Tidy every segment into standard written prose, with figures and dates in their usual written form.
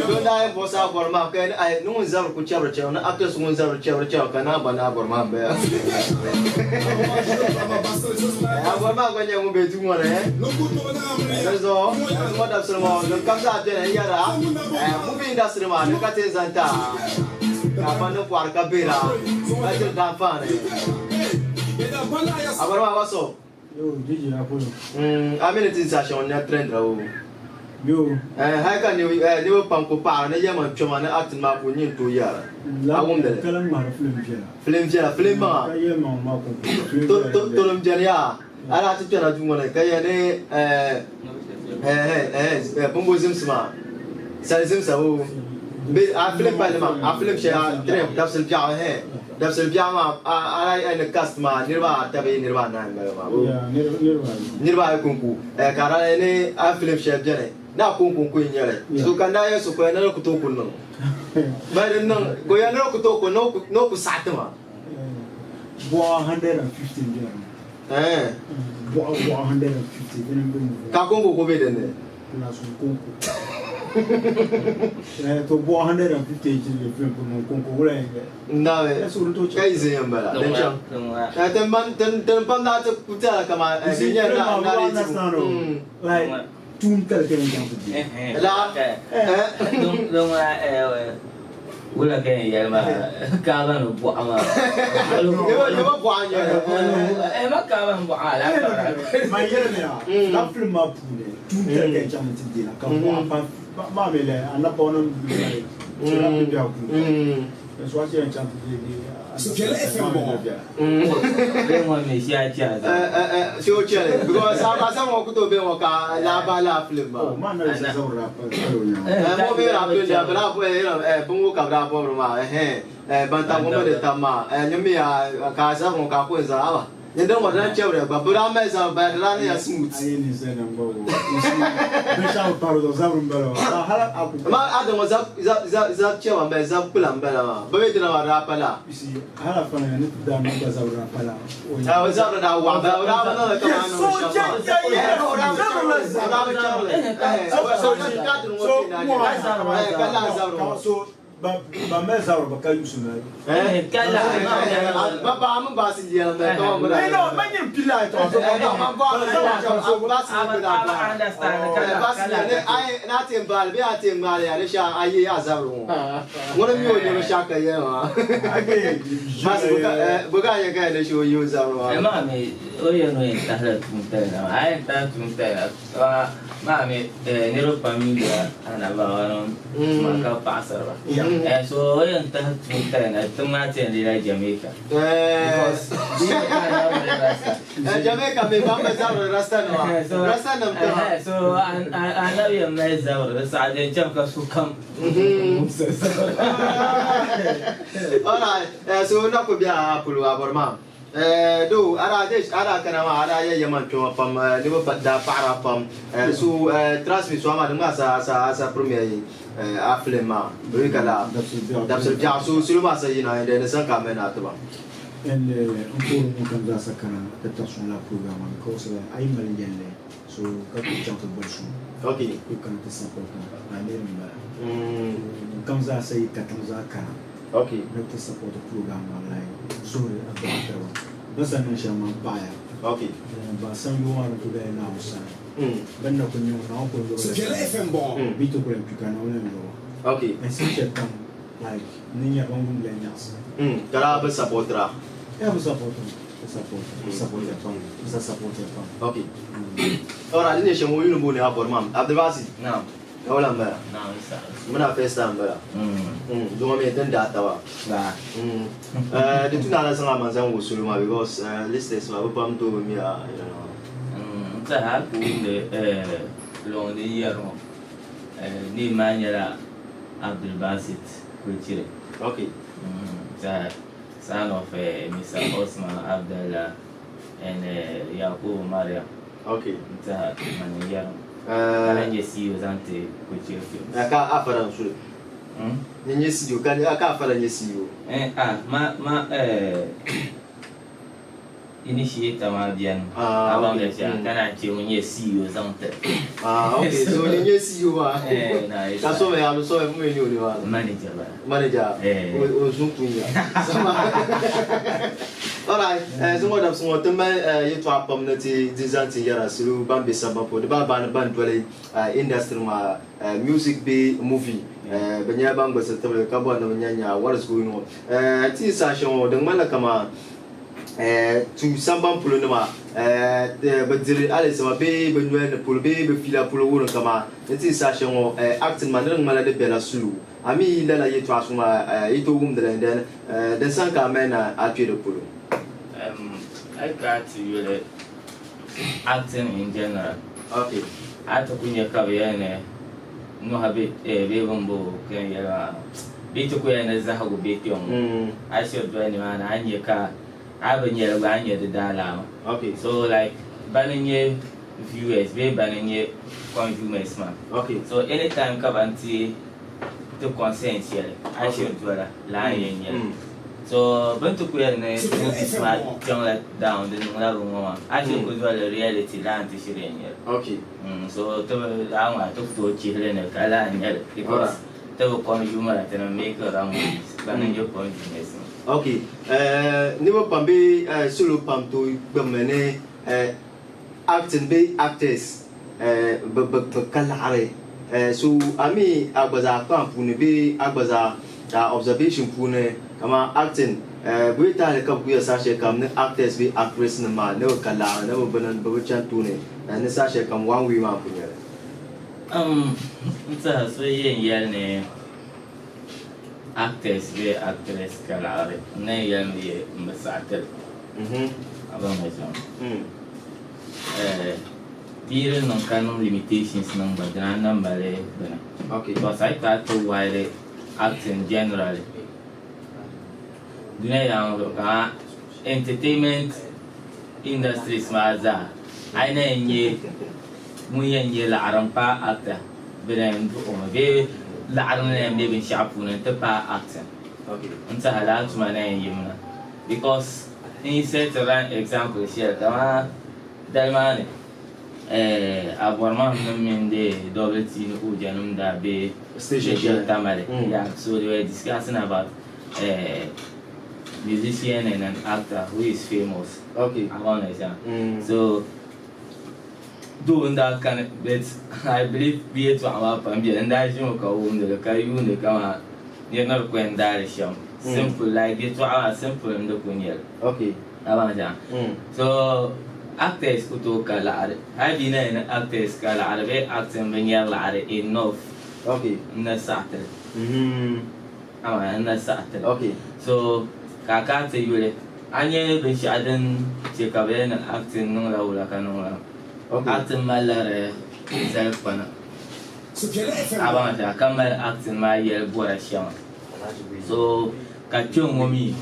Don daa yɛn buɣisi a gɔri maa ka yɛli ayi ni ŋun zabiri ku chɛbiri chɛŋ ni actress ŋun zabiri chɛbiri chɛŋ ka naan ba ni a gɔri maa m-baya. A gɔri maa gba nyɛla ŋun be duu ŋɔ ni. Di zuɣu zuŋɔ dabisili ŋɔ din kam zaa beni n yɛri a movie industry maa ni ka ti yɛn zaŋ ti a ka a ban ni kɔhiri ka bihira ka diri daanfaani. A gɔri maa what's up? Yo, DJ Apollo. A mi ni ti saha shɛŋa n-nya trend la o. Yo. Hali ka niriba pam ku paɣiri ni yɛma n-kpɛma ni acting maa ku nyin tooi yɛra. A wumdi li? Ka lan ŋmahiri filim viɛla. Filim viɛla, filim maŋa. Ka yɛlimaŋli maa kɔŋko, filim viɛla n-beni. Tolum beni yaa. A daa ti kpɛna duu ŋɔ ni ka yɛ ni bimbo zimsi maa, sali zimsa o. Bee a filim palli maa, a filim shɛli a trend dabisili biɛɣu hɛn. Dabisili biɛɣu maa a daa ni cast maa niriba ata bee niriba anahi m-bala maa boo? Niriba ayi kɔŋko ka a daa yɛli ni a filim shɛli beni ni a kɔŋko n-ku n-nyɛ li. So ka n daa yɛli so ka o yɛli ni di ku tooi ku niŋ. Mali din niŋ ka o yɛli ni di ku tooi ku niŋ ni o ku saɣi ti ma. Buɣa 150 m-be di ni. Buɣa 150 dini m-be movie maa. Ka a kɔŋko ku be din ni? Plus n konko. To buɣa 150 yi chili film puuni n konko wula yɛn nyɛ. Ndabi ka yi zaya m-bala din chaŋ. Tin pam daa ti ku tɛra kaman di nyɛ narrative. Like tuun tali ka yɛn chaŋ ti di. La. Wula ka yɛn yɛli maa kaaba ni buɣa maa. Niriba buɣa n-nyɛ li. Ma kaaba ni buɣa alaafee. Man yɛlimi ya la film maa puuni tuun tali ka yɛn chaŋ ti di na ka buɣa pa maa mi like anabaŋnim like la bɛ biɛhigu puuni. So a ti yɛn chaŋ ti di di Supiɛlli FM bɔŋɔ. Bɛ ŋɔ mi shi a chɛ a zabiri. Shi o chɛ li because a zaŋ ŋɔ ku tooi be ŋɔ ka lahi bahi lala film maa. Oh, maa na bi zabiri daa pali o nyaanga. Ŋɔ mi daa pili daa bɛ daa bini ŋɔ ka bɛ daa bɔbiri maa ɛhɛn ban tab ŋɔ mi di tab maa nyini mi ka a zabiri ŋɔ ka a ku yɛn zaŋ haba. Nyini din ŋɔ di lahi chɛbiriya gba bɛ daa mali zabiri bala di daa niŋya smooth. A yi ninsalinima gba wo binshɛɣu bi pahiri zuɣu zabiri m-bala o ka hali a ku Amaa a din ŋɔ zab chɛba m-bala zab kpula m-bala maa bɛ mi dina maa di daa pa laa. You see hali a fana ni ti daa niŋ gba zabiri daa pa laa. O zabiri daa waɣa bala o daa bi niŋli kaman a ni niŋ shɛm maa. O daa bi chɛri li. Ka dini ŋɔ ti na nyɛ ka laa zabiri ŋɔ. Ban mali zabiri bi ka yusi mali. Ba ba mi baasi yɛli mi ka mi daa. No, ma nyini pili a tɔɣa so. Ma baasi ni daa bahi. Baasi ni ai na ti baali bee a ti ŋmaali ya di shɛŋa a yi a zabiri ŋɔ. Ŋuni mi o nyɛ binshɛɣu ka yɛli maa. Baasi bɛ ka yɛ ka yɛ di shɛŋa o yi o zabiri maa. Maa mi o yɛn o yɛn tahila tuuntali na maa a yɛn tahi tuuntali na Maa mi niriba pam yuundila anabawa nim tuma ka paɣasiri ba. So o yɛn tahi tuuntali na tiŋ maa ti yɛn leela Jamaica. Because di yi ka anabi mali rasta. Jamaica mi ban bi zabiri rasta nima. Rasta nim tiŋa. So anabi yɛn mali zabiri di saha din chani ka sokam muɣisiri zabiri. Alright, so na ku be a polo a bɔri maa. Doo a daa a daa kana maa a daa yɛ yɛman kpɛma pam ni bi daa paɣira pam so trust me so amaa di ŋmaa sa sa sa premier yi a film maa bee ka la dabisili biɛɣu so salo maa sa yina and ni zaŋ ka a mali ni a tiba. And n puhiri ŋun kam zaa sa kana ti taɣi suŋ lala program maa because a yi mali yɛlli so ka ku chaŋ ti boli so ku kana ti support a a niriba m-bala so ŋun kam zaa sa yi katiŋ zaa kana. Ok. Ni ti support program maa like zuhuri a bahi tiriba. Bɛ sa niŋ shɛli maa baɣaya. Ok. Ba sanyoo maa ni ku bela Naawuni sani. Bɛ ni na kuli nya ŋɔ Naawuni kuli yɔbu la Supiɛlli sani. FM bɔŋɔ. Bɛ yi ti kuli yɛn kpi ka Naawuni yɛn yɔba. Ok. And saha shɛli kam like n ni nyari ban wumdila nyaɣisi. Ka daa bi supportira. Yeah bɛ support mi. Bɛ support bɛ support ya pam. Bɛ sa support ya pam. Ok. Alright din nyɛ shɛm o yuli m-booni Abɔrmam. Abdulbasi. Naam. Kawula m-bala. Muna first time m-bala. Zuŋɔ mi din daa taba. Di tu ni a na zaŋ a maŋ zaŋ wuhi salo maa because listeners maa bɛ pam tooi bi mi a you know. N tɛha hali ku wumdi luŋ din yɛri ŋɔ name maa nyɛla Abdulbasit Kwechire. Okay. N tɛha son of Mr. Osman Abdallah and Yakubu Mariam. Okay. N tɛha mani n-yɛri ŋɔ. Ka lahi nyɛ CEO zaŋ ti Kuchiri Films. Ka a fara n-suli? Ni nyɛ CEO ka a fara nyɛ CEO? Eh, ah, ma, ma, eh. Initiator maa beni Ah, a baŋ okay. di shɛm ka naan che ŋun nyɛ CEO zaŋ ti. Ah, okay. So ni nyɛ CEO maa. Eh, nice. Ka so mi a so mi mi nyɛ o maa. Manager bala. Manager. Eh. O zun kun ya. Sama. Alright, eh zuŋɔ dabisi ŋɔ ti mali eh, yɛltɔɣa pam ni ti di zaŋ ti yɛra salo ban be samban puuni di baa baani ban doli eh, industry maa eh, music bee movie eh, bɛ nyɛla ban gbilisi tibili ka bɔri ni bɛ nya nya what is going on. Eh, ti yi saha shɛli ŋɔ di ŋmanila kaman Tu samban polo nima bɛ diri alizama bee bɛ noli ni polo bee bɛ fiila polo wurim kaman ni ti saha shɛli ŋɔ acting maa ni di ŋmanila di bela sulu. A mi lala yɛltɔɣa suŋ maa yi tooi wumdi li then din sani ka a mali na a kpe di polo. A yi kana ti yuli acting in general, a ti ku nya ka bɛ yɛli ni nuhi be bee bɛ ni bo ka yɛn yɛli maa bɛ ti ku yɛli ni zahigu be kpe ŋɔ a yi shiri doli nimaani a ni nya ka a bi nya li gba a ni nya di daalaama. So like bani n-nyɛ viewers bee bani n-nyɛ consumers maa. So anytime ka ban ti ti consent shɛli a yi shiri dola lala n yɛn nyɛli. So bɛ ni ti ku yɛli ni movies maa chaŋla down di niŋla bɛ ŋɔ maa a yi shiri ku doli reality lala n-ti shiri yɛn nyɛli. So ti bi lala maa ti ku tooi chihili ni ka lala n-nyɛli because ti bi consume la ti ni make la movies bani n-nyɛ consumers maa. Ok niriba pam bee salo pam tooi gbubimi ni acting bee actors bɛ ka laɣiri so a mi a gba zaa kpaŋ puuni bee a gba zaa a observation puuni kaman acting bɛ yi tahili ka bɛ ku yɛli saha shɛli kam ni actors bee actress nim maa ni bɛ ka laɣiri ni bɛ bi chani tooni ni saha shɛli kam one way maa n-ku nyɛli. N tiɛha so yɛn yɛli ni actors bee actress ka laɣiri n na yɛn yɛlimi bɛ n bi saɣi ti li. A baŋ li shɛm? Di yi di niŋ ka niŋ limitations niŋ gba dina n na mali bini. Because a yi kana ti wide acting generally dunia yaŋ zuɣu kaman entertainment industries maa zaa a yi na yɛn nyɛ ŋun yɛn nyɛ laɣiri m-paai actor bɛ na yɛn duɣi o mi bee laɣiri ni na yɛn be binshɛɣu puuni nti paai acting n-tiɛha lala tuma na yɛn yimina because n yi set la example shɛli kaman dali maa ni Abormahim nim mini the WT ni Uja nim daa be Station Radio shɛli. Tamale. Yeah, so they were discussing about musician and an actor who is famous. About Nigeria. So doo n daa kani but I believe bɛ yɛltɔɣa maa pam beni n daa ʒimi ka wumdi li ka yuuni kaman nir ni di ku yɛn daai li shɛm. Simple like yɛltɔɣa maa simple n di ku nyɛli. A baŋ shɛm? So actors ku tooi ka laɣiri hali bɛ yi na yɛn ni actors ka laɣiri bee acting bi nyari laɣiri enough n na saɣi ti li. Amaa n na saɣi ti li. So ka a kana ti yuli a nya binshɛɣu din che ka bɛ yɛli ni acting niŋla wula ka niŋ wula. Acting malila di zalikpana. A baŋ shɛm? Ka mali acting maa yɛli bɔra shɛŋa. So ka kpe ŋɔ mi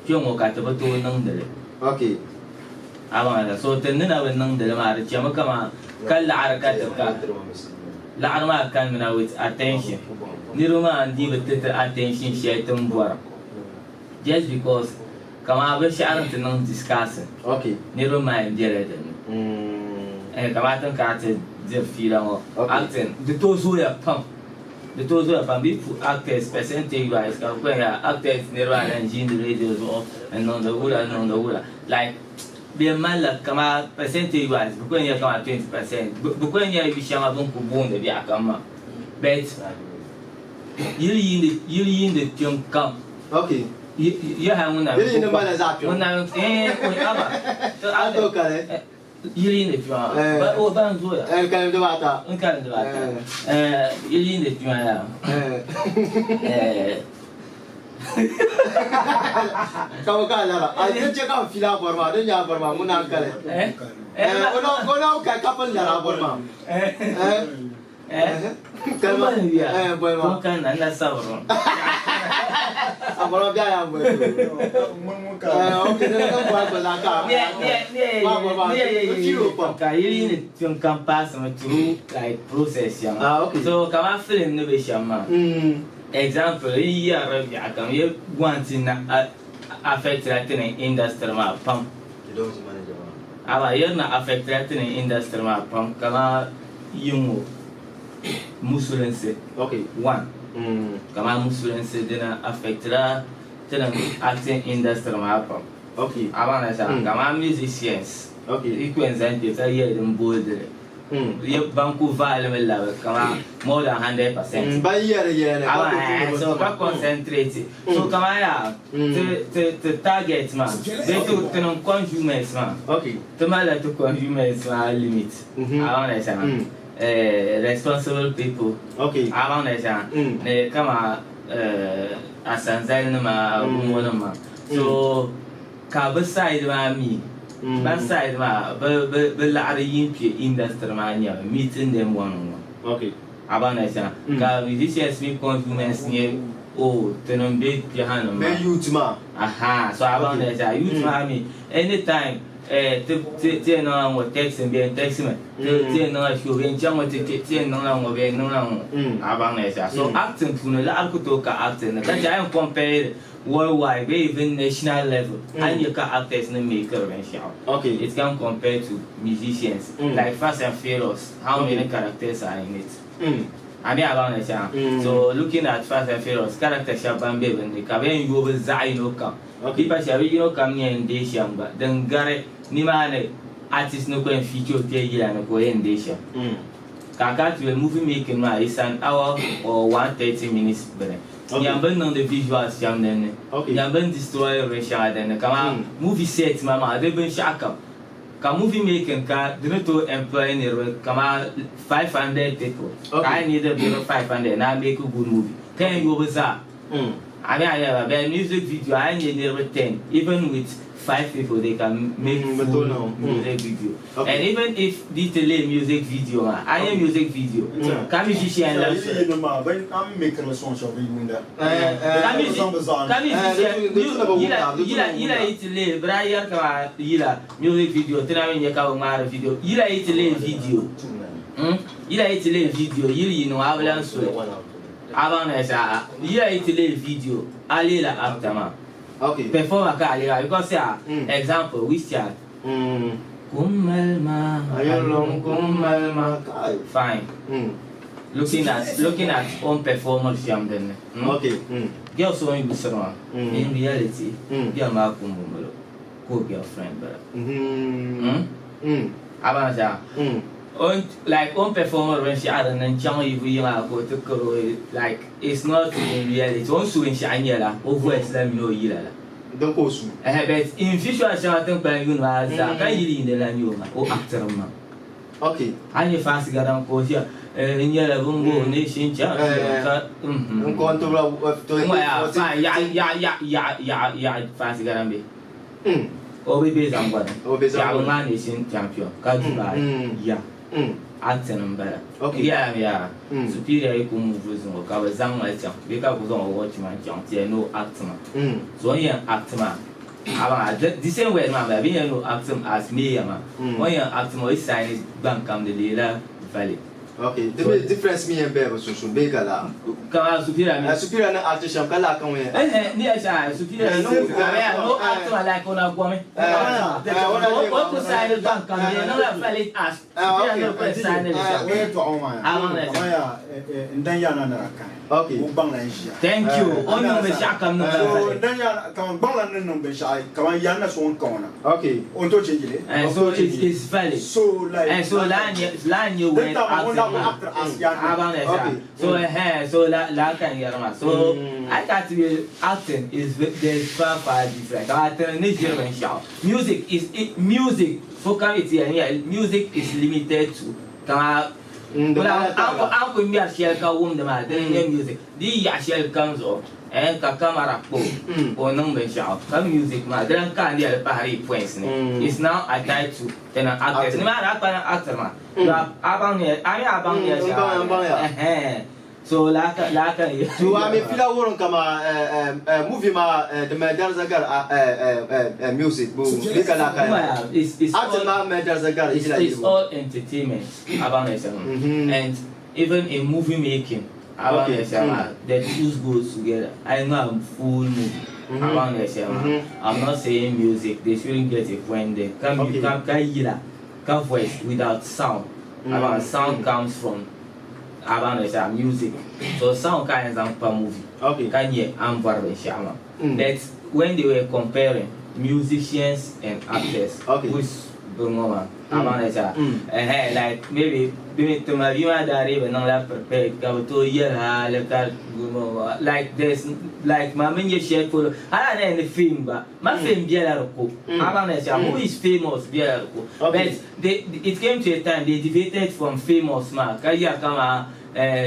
kpe ŋɔ ka ti bi tooi niŋdi li. A baŋ shɛm? So ti ni na bi niŋdi li maa di chemi kaman ka laɣiri ka ti ka. Laɣiri maa kanimina with attention. Niriba maa n-dii bi ti ti attention shɛli ti ni bɔra. Just because kaman binshɛɣu din ti niŋ discussing niriba mind bela din ni. Kaman ti ni kana ti diri fiila ŋɔ acting di tooi zooya pam. Di tooi zooya pam bɛ yi pu actors percentage wise ka bɛ ku yɛn yaa actors niriba anahi n-ʒiindi radio zuɣu n-niŋdi wula n-niŋdi wula like Bɛ yɛn malila kaman percentage wise bɛ ku yɛn nyɛla kaman 20%. Bɛ ku yɛn nyɛla yu shɛŋa bɛ ni ku booni biɛɣu kam maa. But yili yiindi yili yiindi kpiɔŋ kam. Okay. Yaha ŋun na Yili yiindi malila zaɣ kpiɔŋ. Ŋun na eh aba. A tooi kali. Yili yiindi kpiɔŋ. Eh. Ba o ban zooya. Eh kalim dibaata. N kalim dibaata. Eh yili yiindi kpiɔŋ yaa. Eh. Eh. Ka bɛ ka lara. A din chɛ ka bɛ fiili a bɔri maa, din nyɛ a bɔri maa, ŋuna n-kali. Eh, o na o na kali ka pili lara a bɔri maa. Eh, kali ma. Eh, bɔli ma. A bɔri ma bɛ a yaa bɔli. Eh, okay, ne ka bɔri gba zaa ka. Ma bɔri maa, n fiili o pam. Ka yili ni tiŋ kam paasimi through like process shɛŋa. Ah, okay. So kamani film ni be shɛm maa. Example, yi yɛrila biɛɣu kam, yi wanti na affect la tini industry maa pam. Aba yirina affect la tini industry maa pam kama yiŋɔ musulinsi. One. Kama musulinsi dina affect la tini acting industry maa pam. Aba na sa kama musicians. Ikwen zan kpe ka yɛli din boldili. Ban ku vaali mi labi kama more than 100%. Ban yɛri yɛli ka ku tumdi so ka concentrate. So kama yaa ti target maa bee ti niŋ consumers maa. Ti malila ti consumers maa limit. A baŋ shɛm responsible people. A baŋ shɛm ni kama asanzali nima gumo nima. So ka bi side maa mi ban side maa bi laɣiri yin kpe industry maa nyɛmi meeting them one on one. A baŋ shɛm ka musicians mi consumers nyɛ oh tinim be kpɛha nim maa. Be youth maa. Aha, so a baŋ shɛm youth maa mi anytime ti yɛn niŋla ŋɔ text n bɛ text mi ti yɛn niŋla show bɛ n chaŋ ŋɔ ti yɛn niŋla ŋɔ bɛ niŋla ŋɔ a baŋ shɛm. So acting puuni laɣiri ku tooi ka acting ni ka chɛ a yɛn compare worldwide bee even national level a ni nya ka actors ni makiri binshɛɣu. It can compare to musicians like Fast and Furious, how many characters are in it? A mi a baŋ ni shɛm. So looking at Fast and Furious, character shɛba ban be bɛ ni ka bɛ yɛn yooi bɛ zaɣ yino kam. Di pa shɛli bɛ yino kam ni yɛn deei shɛm gba din gari nimaani artist ni ku yɛn feature o kpee yila ni ka o yɛn deei shɛm. Ka a kana ti yuli movie making maa it's an hour or 130 minutes bini. Nyam bɛ ni niŋdi visuals shɛm din ni. Nyam bɛ ni destroy binshɛŋa din ni. Kaman movie set maa maa di binshɛɣu kam. Ka movie making ka di ni tooi employ niriba kaman 500 people. Ka a yi need niriba 500 ni a make good movie ka yɛn yo bɛ zaa. A mi a yɛli ba bɛ music video a yi nya niriba 10 even with 5 people they can make full music video. And even if di ti leei music video maa a nya music video ka musician la ka musician yila yila yi ti leei bɛ daa yɛri kaman yila music video ti na mi nya ka bɛ ŋmaari video yila yi ti leei video yila yi ti leei video yili yi niŋ a bi lan suli. A baŋ ni saa yila yi ti leei video a leela actor maa. Performer ka a leei maa because yaa example Wizkid Kum mali ma Ayolong kum mali ma kai. Fine. Looking at looking at o ni performiri shɛm din ni. Girl so o ni yuusiri maa in reality girl maa kumbu m-bala ka o girlfriend bala. A baŋ ni saa O ni like o ni performiri binshɛɣu din ni n-chaŋ yibu yiŋa ka o ti kari o like it's not in reality o ni su binshɛɣu nyɛla o voice la mini o yila la. Din ka o su. Ɛhɛ but in visual shɛŋa ti ni kpalim yuuni maa zaa ka yili yiindi la nyɛ o ma o actiri maa. A ni nyɛ faasi garaŋ ka o ʒiya n nyɛla bimbo nation champion ka N ko n tibila n ŋɔ yaa fine yaɣa yaɣa yaɣa yaɣa yaɣa faasi garaŋ bɛ. O bi be zaŋgɔni. O be zaŋgɔni. Yaɣa maa nation champion ka Dubai ya acting m-bala. Ya ya superior yi ku move zuŋɔ ka bɛ zaŋ ma chaŋ bee ka bɛ ku zaŋ o watch ma chaŋ ti yɛli ni o act ma. So o ni yɛn act maa a baŋ a the same word maa m-bala bɛ ni yɛli ni o act as mayor maa o ni yɛn act maa o yi sign gbaŋ kam di leela valid. Okay, di mi difference mi yɛn bɛ bi sunsuun bee ka laa? Kaman superior mi. Superior ni act shɛm ka laa ka ŋun yɛn act. Ɛhɛn, ni yɛli shɛm superior ni no act ma like o na gomi. O ku sign gbaŋ kam di yɛn niŋla valid as superior ni ku yɛn sign li shɛm. O yɛltɔɣa ŋɔ maa yaa, kaman yaa n dan yaa na ni daa kani. O gbaŋ la n-ʒiya. Thank you, o ni niŋ binshɛɣu kam niŋla valid. So n dan yaa kaman gbaŋ la ni niŋ binshɛɣu kaman yaa na so ŋun ka ŋɔ na. O ni tooi change li. So it's valid. So like So laa n-nyɛ laa n-nyɛ when acting maa. A baŋ ni sa. So ɛhɛn so la laa ka n yɛri maa. So a yi kana ti yuli acting is there's far far different. Kaman ti ni ʒiri binshɛɣu. Music is music sokam yi ti yɛli n yɛli music is limited to kaman A ni kuli ŋmɛri shɛli ka wumdi maa dini n-nyɛ music. Di yi yaɣi shɛli kam zuɣu ka camera kpa o ka o niŋ binshɛɣu ka music maa di lan ka a ni yɛli pahiri yi points ni. It's now attached to ti niŋ actors. Nimaani a kpa niŋ actor maa a baŋ ni a mi a baŋ ni yɛli shɛli. So laa ka laa ka n So a mi pila wurim kama movie maa di mali dariza gari music bo bee ka laa ka acting maa mali dariza gari yila yilibu. It's all entertainment a baŋ ni shɛm and even in movie making a baŋ ni shɛm maa the two goes together a yi ŋmaai full movie. Around there shɛm maa. I'm not saying music, they shouldn't get a point there. Ka ka ka yila, ka voice without sound. Around sound comes from around there shɛm music. So sound ka yɛn zaŋ pa movie. Ka nyɛ a ni bɔri binshɛɣu maa. But when they were comparing musicians and actors, which bɛ ŋɔ maa, around there shɛm, ɛhɛn like maybe bɛ mi ti ma bia maa daa dii bi niŋla prepared ka bɛ tooi yɛli hali ka like there's like maa mi nyɛ shɛli polo hali a na yɛn ni fame gba ma fame bela di ko around there shɛm who is famous bela di ko but they, it came to a time they deviated from famous maa ka yɛri kaman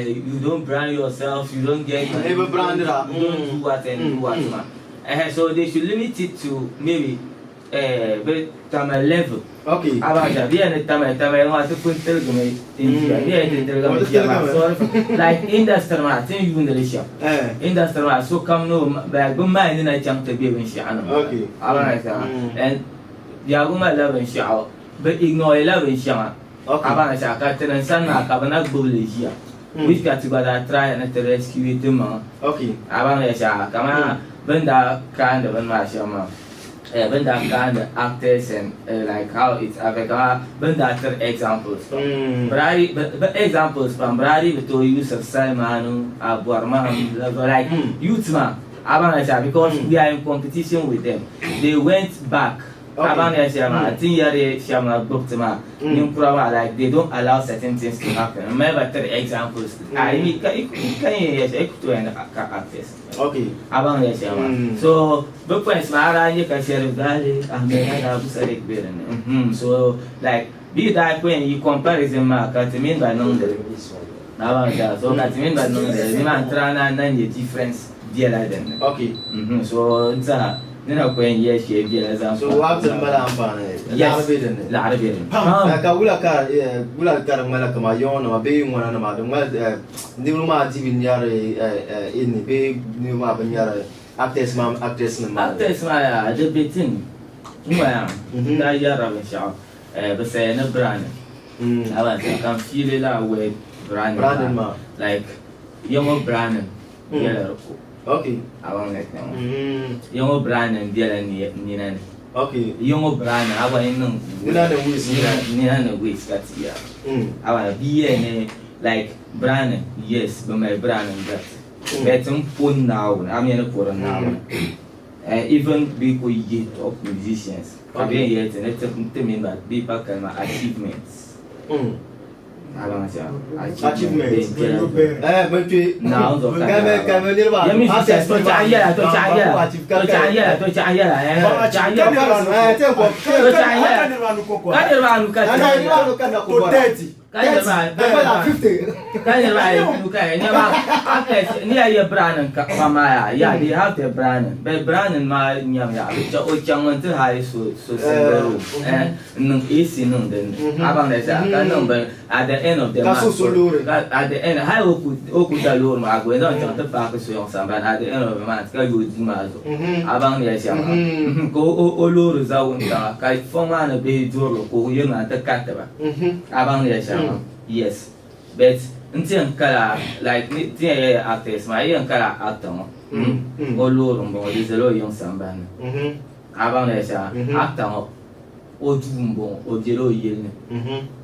you don't brand yourself you don't get money you don't do what and do what maa so they should limit it to maybe bɛ Tamale level. Okay. Abacha, bɛ yɛn ni Tamale, Tamale maa ti pun tiligimi n-ʒiya. Bɛ yɛn ti tiligimi ʒiya maa, sorry for, like industry maa ti ni yuuni li shɛm. Industry maa sokam ni o like bɛ mali ni na chaŋ ti be binshɛɣu ni maa. Okay. Abacha, and biɛhigu malila binshɛɣu, bɛ ignore la binshɛŋa. Okay. Abacha, ka ti ni sani maa ka bɛ na gbubi li ʒiya. Which ka ti gba daa try ni ti rescue ti maŋa. Okay. Abacha, kamani bɛ ni daa kaandi bini maa shɛm maa. Bɛ ni daa kaandi actors and like how it affect kaman bɛ ni daa tiri examples pam. Bɛ examples pam bɛ daa dii bi tooi Yusuf Salimanu, Abuar Maham, like youth maa a baŋ ya shɛli because we are in competition with them. They went back a baŋ ya shɛli maa ti ni yɛri shɛba maa gbubi ti maa ninkura maa like they don't allow certain things to happen. M mali ba tiri examples a yi mi ka yi yɛn yɛli shɛli yi ku tooi yɛn ka actors. Okay. A baŋ ya shɛm maa. So bɛ points maa a daa nya ka Sheriff Gali, Ahmed Hada, Abu Sadiq be din ni. So like bɛ yi daa kpɛn yi comparison maa ka ti mini ba niŋdi li. A baŋ shɛm so ka ti mini ba niŋdi li ni maa n try ni a na nya difference biɛla din ni. Okay. So n tiɛha ni na kpɛn yɛli shɛli biɛla zaŋ So waɣa ti mali anfaani Yes. laɣiri be din ni. Laɣiri be din ni. Pam. Ka wula ka wula ka di ŋmanila kaman yɔŋ nima bee ŋɔna nima di ŋmanila Niriba maa di bi nyari ini bee niriba maa bi nyari actors maa actress nim maa. Actors maa yaa di be ti ni n gba yaa n daa yɛrila binshɛɣu bi saya ni branding a ban ka n fiili laa word branding maa like ya ŋɔ branding bela di ko Okay. a baŋ ni kpɛŋɔ ya ŋɔ branding bela nina ni Okay. ya ŋɔ branding a gba yi niŋ Nina ni waist nina ni waist ka ti ya a ban bi yɛli ni Like branding, yes bɛ mali branding gariti but n po Naawuni, a mi ni pori Naawuni eh, even bɛ ku yihi top musicians ka bɛ yɛn yɛli ti ni ti mini ba bɛ pa kalima achievements. A baŋ shɛm Achievements. bɛ bela Eh, bɛ kpe. Naawuni zuɣu ka Kame kame niriba Ya musicians to chaɣa yɛla to chaɣa yɛla to chaɣa yɛla to chaɣa yɛla eh chaɣa yɛla Eh, te ko. to chaɣa yɛla ka niriba anu ka Ka niriba anu ka na ko bɔra. Ka niriba ka niriba ayi nu ka ya nyɛba actors ni ya yɛ branding ka pa maa ya yeah they have the branding but branding maa nyɛm ya bi o chaŋ n ti hire so so single room eh n niŋ AC niŋ din ni a baŋ da shɛli ka niŋ bin at the end of the Ka month so so loori. ka at the end hali o ku o ku da loori maa gba zaŋ chaŋ ti paaki so yiŋ sambani at the end of the month ka yooi duu maa zuɣu a baŋ ni ya shɛm maa ka o o loori za wuntaŋa ka fɔŋ maa ni bihi durili ka o yirina n ti kariti ba. A baŋ ni ya shɛm maa? Yes. But n ti yɛn kala like ni ti yɛn yɛli actors maa yi yɛn kala actor ŋɔ o loori n bɔŋɔ di zala o yiŋ sambani ni. A baŋ ni ya shɛm maa? Actor ŋɔ o duu n bɔŋɔ o bela o yili ni.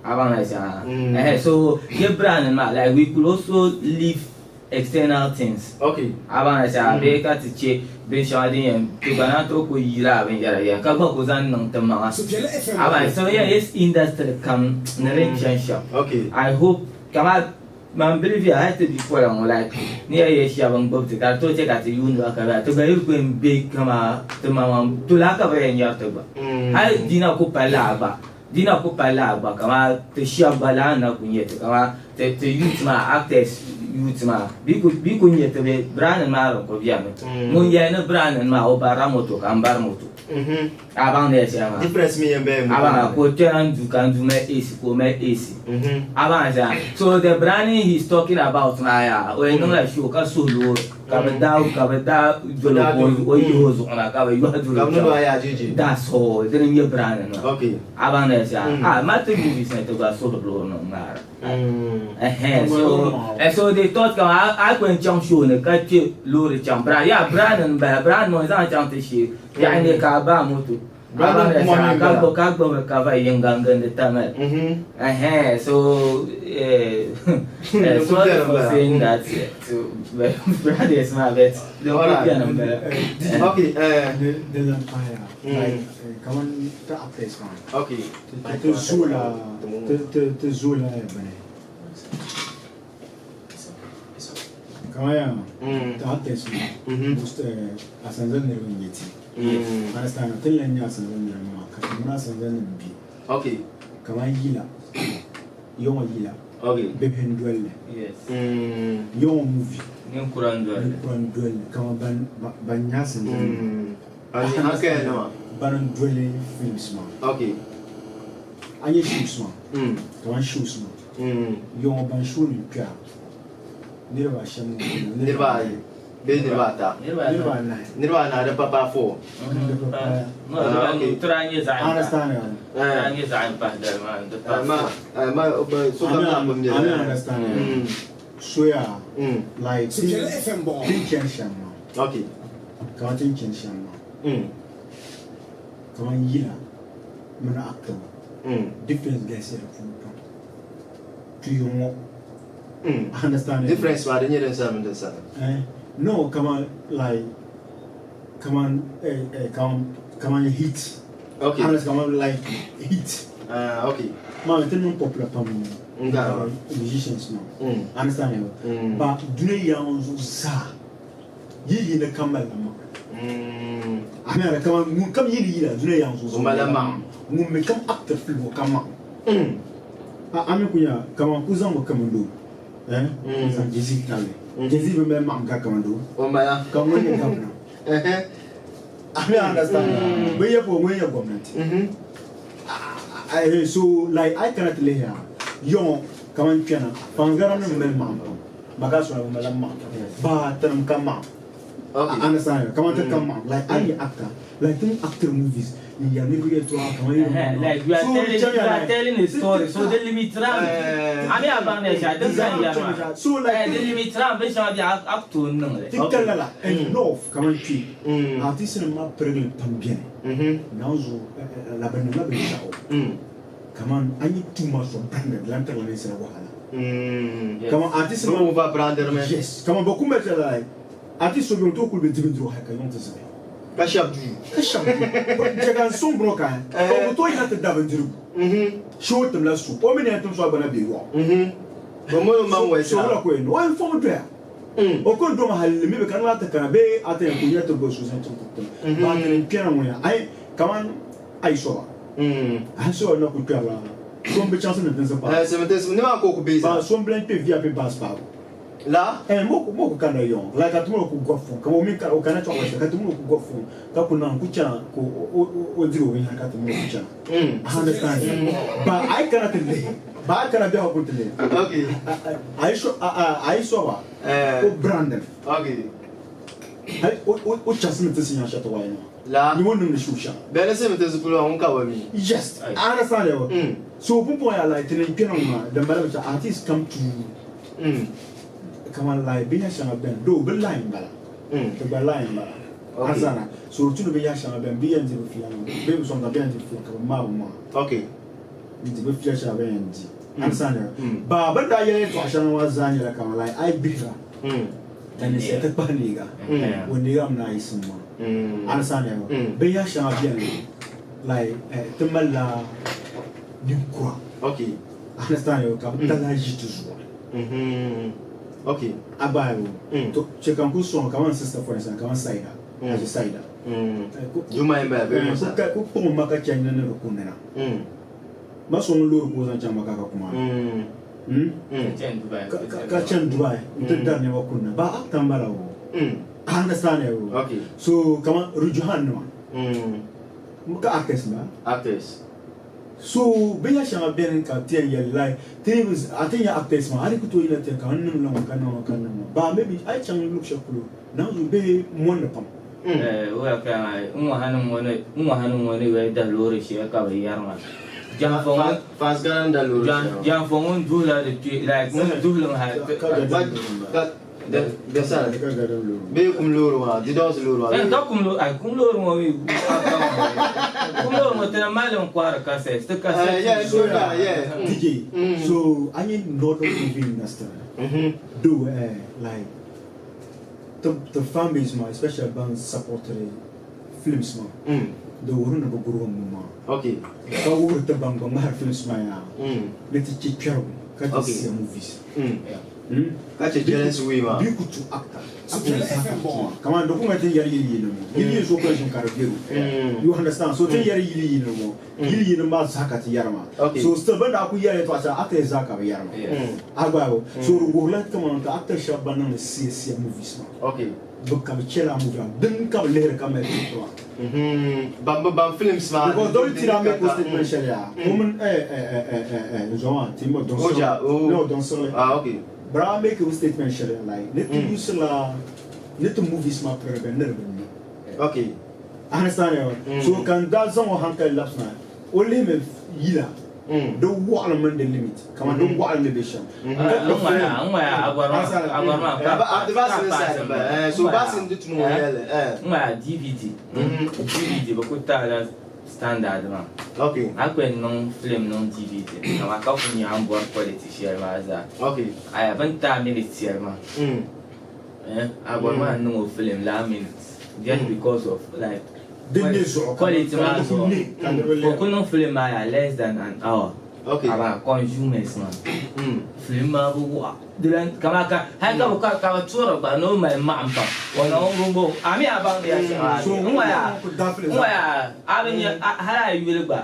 A baŋ ni ya shɛm maa? Ɛhɛ so ye branding maa like we could also leave external things. Okay. A baŋ ni shɛŋa bee ka ti che binshɛŋa din yɛn ti gba naan tooi ku yi lala binyɛra yɛn ka gba ku zaŋ niŋ ti maŋa. A baŋ so yɛn yes industry kam ni din chani shɛm. Okay. I hope kaman man believe ya hali ti bipola ŋɔ like ni yɛn yɛ shɛba n gbubi ti ka di tooi che ka ti yuuni ba ka ti gba yi ku yɛn be kaman ti maŋmaŋ tolaa ka bi yɛn nyɛri ti gba. Hali dina ku pali lala gba. Di na ku pali lala gba kaman ti shɛba gba lala na ku nyɛ ti kaman ti youth maa actors youth maa bɛ ku nyɛ ti bɛ branding maa din ku bɛni mi ŋun yɛli ni branding maa o barila moto ka n bari moto a baŋ ni yɛli shɛli maa Difference mi yɛn bɛ a baŋ ka o kpɛna n du ka n du mali AC ka o mali AC a baŋ shɛli so the branding he is talking about maa yaa o yɛn niŋla show ka suhi loori Ka bɛ daa ka bɛ daa doli o ka o yihi o zuɣu na ka bɛ yɔhi doli o chaŋ. That's all. Dini n-nyɛ brand maa. Okay. A baŋ ni shɛli? Ah, ma ti movies ni ti gba suhiri loori nim ŋmaara. So so they thought kaman a kpɛ n-chaŋ show ni ka kpe loori chaŋ Bra yaa Brandon m-bala Brandon ŋɔ zaŋ chaŋ ti shee biɛɣu ne ka a baai moto Brandon kuma mi m-bala. Ka gbubi cover yiŋga n-gindi Tamale so sorry for saying that to brothers maa but din kuli beni m-bala. Okay. Din lan pahiya like kaman ti actors maa. Okay. Ti zoola ti zoola bini kaman yaa ti actors maa most Asanza niriba n-nyɛ ti. Understand? Ti ni lan nyɛ Asanza niriba maa ka ti mini Asanza nim be. Okay. Kaman yila, yɔŋɔ yila, Okay. bibihi n-doli li. Yes. Yɔŋɔ movie. Ninkura n-doli li. Ninkura n-doli li kaman ban nyɛ Asanza nima. Ban nyɛ hankali nima. Ban n-doli films maa. Okay. A nyɛ shows maa. Kaman shows maa. Yɔŋɔ ban show nim kpɛra niriba ashɛm ŋɔ. Niriba ayi bee niriba ata. Niriba anahi. Niriba anahi din pa paai four. Din pa paai. Okay. Tira nyɛ zaɣ yini. Understand ya. Tira nyɛ zaɣ yini pahi dali maa di pa Ma ma sokam zaɣ pun bɛ. A mi understand ya. Soya like tin chani shɛm maa. Okay. Kaman tin chani shɛm maa. Kaman yila mini actor difference galisiya di puuni pam. Tuyi ŋɔ. Understand? Difference maa di nyɛ din sani mini din sani. Eh? No, kaman like kaman kaman kaman heat. Okay. Understand? Kaman like heat. Okay. Maa ti niŋ popular pam Nga. musicians maa. Understand? Ba dunia yaa ŋɔ zuɣu zaa yi yi ni kam malila maŋ. A mi kaman ŋun kam yi ni yila dunia yaa ŋɔ zuɣu malila maŋ. Ŋun mi kam actor film o kam maŋ. A mi ku nya kaman ku zaŋmi kamando eh zaŋ Jay-Z tabili. Jay-Z bi mali maɣim ka kamando. O mala. Ka ŋun nyɛ governor. A mi understand. Bɛ yɛ po ŋun nyɛ gomnanti. So like I cannot lay here. Yɔŋɔ kaman kpɛna fangara nim mali maɣim pam. Maka sɔna bi mali maɣim. Ba tinim ka maɣim. Okay. Understand? Kaman ti ka maɣim. Like I nyɛ actor. Like tin actor movies. N yɛri niriba yɛltɔɣa kaman yɛli Like you are telling, you are telling a story. So the limit ram. A mi a baŋ ni shɛli din ka n yɛri maa. So like The limit ram binshɛŋa bɛ a ku tooi niŋ li. Ti ka lala enough kaman kpe. Artist nim maa pirigili pam beni. Naanzu la bi niŋla binshaɣu. Kaman a yi too much of branded lan tirila ninsala wahala. Kaman artist nim over branded mi. Yes. Kaman ba kumba chɛla like artist so bɛ o tooi kuli bi di bindirigu hali ka yiŋ ti zibi. Ka shɛba duu. Ka shɛba duu. Chɛ ka n sɔŋ bɔŋɔ ka o bi tooi yina ti da bindirigu. Shee o timla so. O mi ni yɛn tim so a gba na be yɔɣu. O mini o maŋ So wula ka o yɛn niŋ? O yɛn fɔmi doya. O ko n doma hali mi bi kana la ti kana bee a ti yɛn ku nyɛ ti bo so zaŋ chaŋ ti tim. Ba ti ni kpɛna ŋɔ ya. Ai kaman a yi soba. A yi soba na ku kpɛrila so n bi chaŋ Silimiinsi paaki. Silimiinsi ni maa ka o ku be zaa. Ba so n bi lan kpe VIP bus paabu. La? Eh, mo ku kana yɔŋ. Like ka ti mini o ku gɔbi fon. Kaman o mi o kana chaɣ o shɛli ka ti mini o ku gɔbi fon ka ku niŋ ku chana ka o diri o binyɛra ka ti mini o ku chana. Understand? Ba a yi kana ti lihi, ba a yi kana biɛhigu kuli ti lihi. Okay. A yi soba o branding. Okay. Hali o chaŋsi mi ti si nyaŋ shɛti wayi nima. La. Ni o niŋdi show shɛŋa. Bɛ ni silimi tinsi polo maa ŋun ka ba mi. Yes, I understand you. So pumpɔŋɔ yaa like ti ni kpɛna ŋɔ maa din bala bi chaɣ artist kam tu kaman like binyɛr shɛŋa bɛni doo bi line bala ti gba line bala understand so di tu ni binyɛr shɛŋa bɛni bi yɛn di bi fiila maa bee bi sɔŋda bɛ yɛn di bi fiila ka bi maai bi maŋa Okay. n di bi fiila shɛŋa bɛ yɛn di understand ba bɛ ni daa yɛli yɛltɔɣa shɛŋa maa zaa nyɛla kaman like a yi gbihira ka ninsal ti kpahi liiga o liiga mi naan yiɣisim maa understand binyɛr shɛŋa bɛni like ti malila ninkura Okay. Understand ka bi talahi ʒi ti zuɣu ni. Okay. A gbaai o. To chɛ ka n ku sɔŋ kaman sister for instance kaman Saida. Haji Saida. Juma yin bala bee Musa. Ku kpuɣi ma ka chani ni di ku nina. Ma so ŋun loori ka o zaŋ chaŋ Maka ka kuma. Ka chani Dubai n-ti dari nɛma kunna. Ba actor m-bala o. Understand o. Okay. So kaman Rijuhan nima. Ka actors m-bala. Actors. So binyɛr shɛŋa beni ka ti yɛn yɛli like ti ni a ti nya actors maa a di ku tooi yina ti yɛli ka n niŋ la ŋɔ ka niŋ ŋɔ ka niŋ ŋɔ ba maybe a yi chaŋ luɣ shɛli polo naanzu bee mɔndi pam. Waya ka n wahanim ŋɔ ni n wahanim ŋɔ ni yoli dahi loori shɛli ka bɛ yɛri ma. Janfɔ Fans Ghana da loori shɛli. Janfɔ ŋun duhila di kpe like ŋun duhili mi hali. Ka gadam loori m-bala. Bɛ sani. Ka gadam loori. Bee kum loori maa, Didɔs loori maa. Eh, ka kum loori, ai kum loori ŋɔ mi kum loori ŋɔ ti na mali n kɔhiri cassette, ti cassette. Yeah, so yeah. DJ, so I need northern movie industry. Do like the fan base ma, especially ban support the films ma. The wurin na gurgun mu ma. Ka wurin ta ban ban har films ma ya. Ne ti ci kyau ka ti siya movies. Ka ce jealous wi ma. Bi ku tu actor. Kama do kuma tin yari yili yili mo. Yili yili so ko shin kar biru. You understand? So tin yari yili yili mo. Yili yili ma zaka ti yari ma. So still banda ku yari to asa actor zaka bi yari ma. Agba bo. So ru la kama ka actor shabba nan siya siya movies ma. Bi ka bi chela movie din ka bi lehiri ka mali to ma. Ban ban films ma. Because don't tira me ko statement shɛli ya. Woman nzɔma ti mo don Oja, oh. No don sɔrɔ. Ah, okay. Bra make a statement shɛli like ne ti use la ne ti movies ma pere bɛ ne de bɛ ne. Understand yo? So kan da zaŋ o hankali labisi na o lihi mi yila di waɣilim mini di limit kaman di waɣilim ni be shɛm. N ŋmaya agɔri maa Ba basin side ba. So basin di tunu yɛli. N ŋmaya DVD. DVD bi ku taɣila standard maa. A ku yɛn niŋ film niŋ DVD amaa ka ku nya a ni bɔri quality shɛli maa zaa. Aya bɛ ni taai minute shɛli maa. Agɔri maa niŋ o film laa minute just because of like Din ne zuɣu quality maa zuɣu. ka niriba O lihiri. ku niŋ film maa yaa less than an hour. Amaa consumers maa film maa bi waɣa. Dilan kama ka hali ka bi ka ka bi tuɣiri gba ni o mali maɣim pam. O na o bumbo a mi a baŋdi ya shɛŋa So n ŋmaya ku da film n ŋmaya a bi nya hali a yuli gba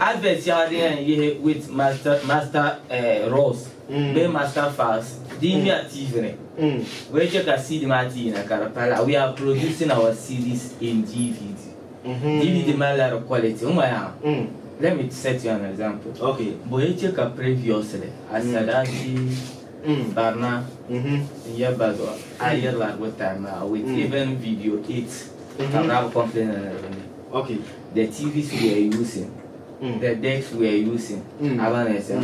advert shɛŋa din yɛn yihi with master master rolls bee master files di yi ŋmɛri TV ni bee chɛ ka CD maa ti yina ka di pala we are producing our CDs in DVD. DVD mali la di quality n ŋmaya let me set you an example. Bo yi chɛ ka previously Asadachi Barna n yɛba zuɣu a yɛrila di time maa with even video 8 ka bi daa bi complain ni di bi ne. The TVs we are using, the decks we are using, abanesi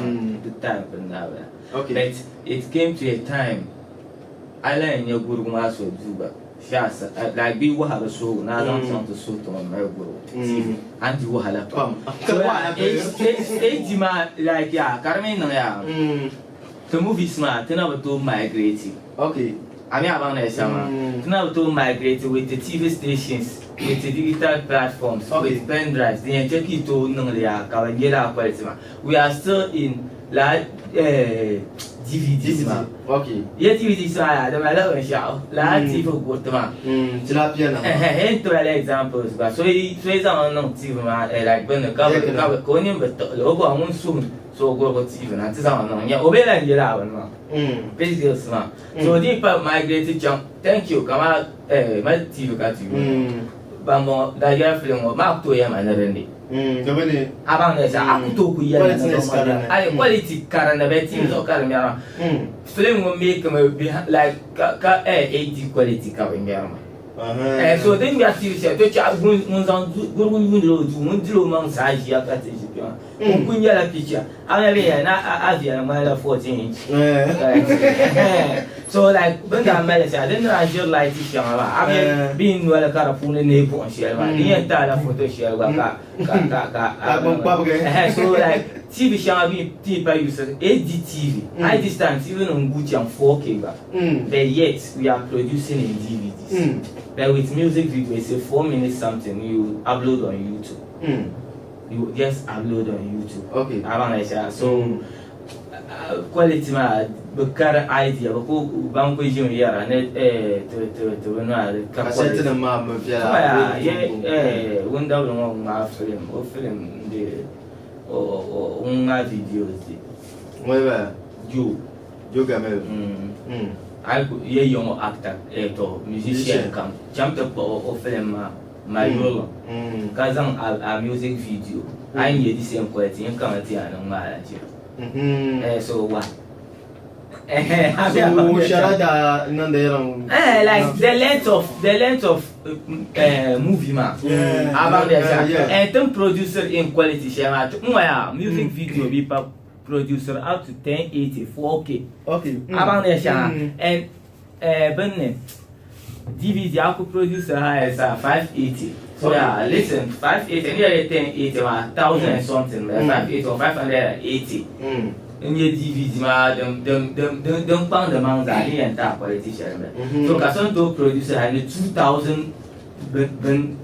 the time bin daa bala. But it came to a time a lahi nyɛ gurugu maa so duu gba shasa like bi wahala suhu na zaŋ chaŋ ti suhu ti ŋun mali gurugu TV a ni di wahala pam. So HD maa like yaa ka di mi niŋ yaa ti movies maa ti na bi tooi migrate. A mi a baŋ ni shɛm maa ti na bi tooi migrate with the TV stations with the digital platforms with pen drives din yɛn chɛ ka yi tooi niŋli yaa ka bi nyɛ lala quality maa. We are still in lala DVDs maa. Ya DVDs maa yaa di malila binshaɣu lala TV guriti maa. Tilapia nima. N ti ba la examples gba so yi so yi zaŋ niŋ TV maa like gbunni ka bi ka bi ka o nini bi tiɣili o gba ŋun suhum so o gurigu TV na nti zaŋ niŋ nya o bee lahi nyɛ lala bini maa pixels maa so di yi pa migrate chaŋ thank you kaman mali TV ka ti yuuni ban bɔŋɔ Nigerian film ŋɔ maa ku tooi yɛli ma ni dindi a baŋ ni a ku tooi ku yɛli ma ni dindi ayi quality ka dinni bee TV zuɣu ka di ŋmɛri maa film ŋɔ make mi like ka HD quality ka bi ŋmɛri maa. So din ŋmɛri TV shɛli to chɛ ŋun zaŋ gurugu yuundila o duu ŋun diri o maŋ saa ʒiya ka ti ʒi kpɛ maa ŋun kuli nyɛla picha a nya bɛ yɛli ni a viɛli ŋmanila 14 inch so like bin daa mali shɛli din ni daa ʒiri light shɛŋa maa a mi bɛ noli ka di puuni neei buɣum shɛli maa din yɛn taala foto shɛli gba ka ka ka ka so like TV shɛŋa bɛ ti pa use HD TV high distance TV nim gu chaŋ 4K gba but yet we are producing in DVDs but with music video it's a 4 minutes something you upload on YouTube. You just upload on YouTube. So quality maa bi kari idea bi ku ban ku ʒimi yɛra ni ti ti ti bi nɔya ka Kasɛti nim maa mi viɛla. Kuma yaa ye Wundabili ŋɔ ŋmaai film o film di o o ŋmaai videos di. Ŋuni bala? Joe. Joe Gamel. A yi ku ye ya ŋɔ actor to musician kam cham ti kpuɣi o film maa Mayolo ka zaŋ a music video a yi nya di same quality n kama ti a ni ŋmaai la ʒiya. So why? So shɛra daa niŋdi yɛliŋ. Eh, like the length of movie ma. Abaŋ de sa. And tin producer in quality shɛli maa. N waya music video bi pa producer up to 1080 4K. Abaŋ de sa. And bin DVD aku producer ha is 580. So yeah, listen, 580 nearly 1080 ma thousand and something, 580 or 580. N nyɛ DVD maa din kpaŋdi maŋ zaa ni yɛn taai quality shɛli n bala. So ka so ni tooi produce hali ni 2000 bin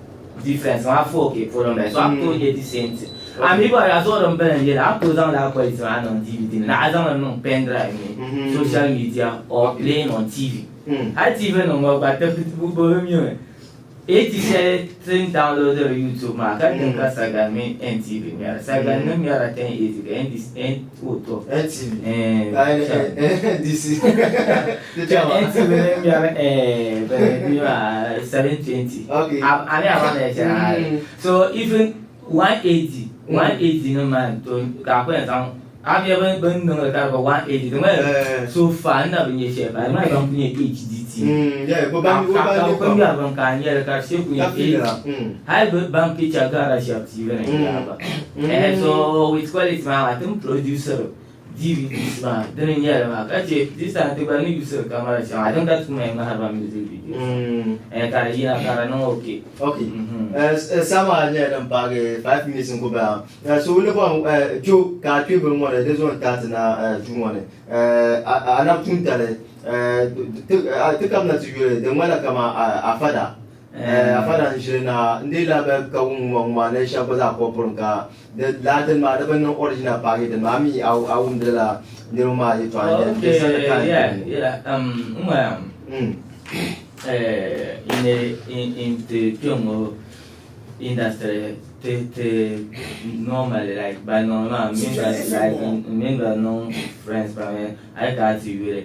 difference maa 4K polo n bala. So a ku tooi nyɛ the same thing. A mi gba a zuɣu din bala n yɛli a ku tooi zaŋ lala quality maa niŋ DVD ni na a zaŋli niŋ pen drive ni, social media or playing on TV. Hali TV nim ŋɔ gba ti bi mi mi. 80 shɛli ti ni download YouTube maa ka din ka Sagan mini NTV ŋmɛra. Sagan ni ŋmɛra 1080 ka NDC N o to. NTV. Eh, NDC. Ka NTV ni ŋmɛra bini maa 720. A mi a ma na shɛli. So even 180 180 ni maa to ka a ku yɛn zaŋ a mi bin bin niŋli ka di ba 180 di ŋmani so far n na bi nyɛ shɛli ba di ŋmani ban ku nyɛ HD TV. Yeah, bo ban Ka bo ban ka ni ku ŋmɛri bin ka a nyɛli ka di shee ku Ka nyɛ feel la. Hali bi ban picture gara shɛba TV ni n ba. So with quality maa tin producer DVDs maa dini n nyɛli maa ka che this time ti gba ni use camera shɛŋa din ka tuma ŋmahiri ba music videos. Ka di yina ka di niŋ okay. Okay. Sama nyɛla din paagi 5 minutes n ku bala. So ni bɔŋ kpɛ ka a kpɛ bini ŋɔ ni di zo n taati na duu ŋɔ ni. Anabi tuuntali ti kamina ti yuli di ŋmanila kaman afada. Afada n ʒili na n dii lahi bali ka wum ŋɔ ŋɔ maa ni shɛba gba zaa kɔbi burim ka di laa dini maa di bi niŋ original paagi dini maa a mi a wumdi lala niriba maa yɛltɔɣa n yɛli di sani ka Yeah, yeah. N ŋɔ in the kpɛŋɔ industry ti normally like by normal min gba like min gba niŋ friends pam a yi kana ti yuli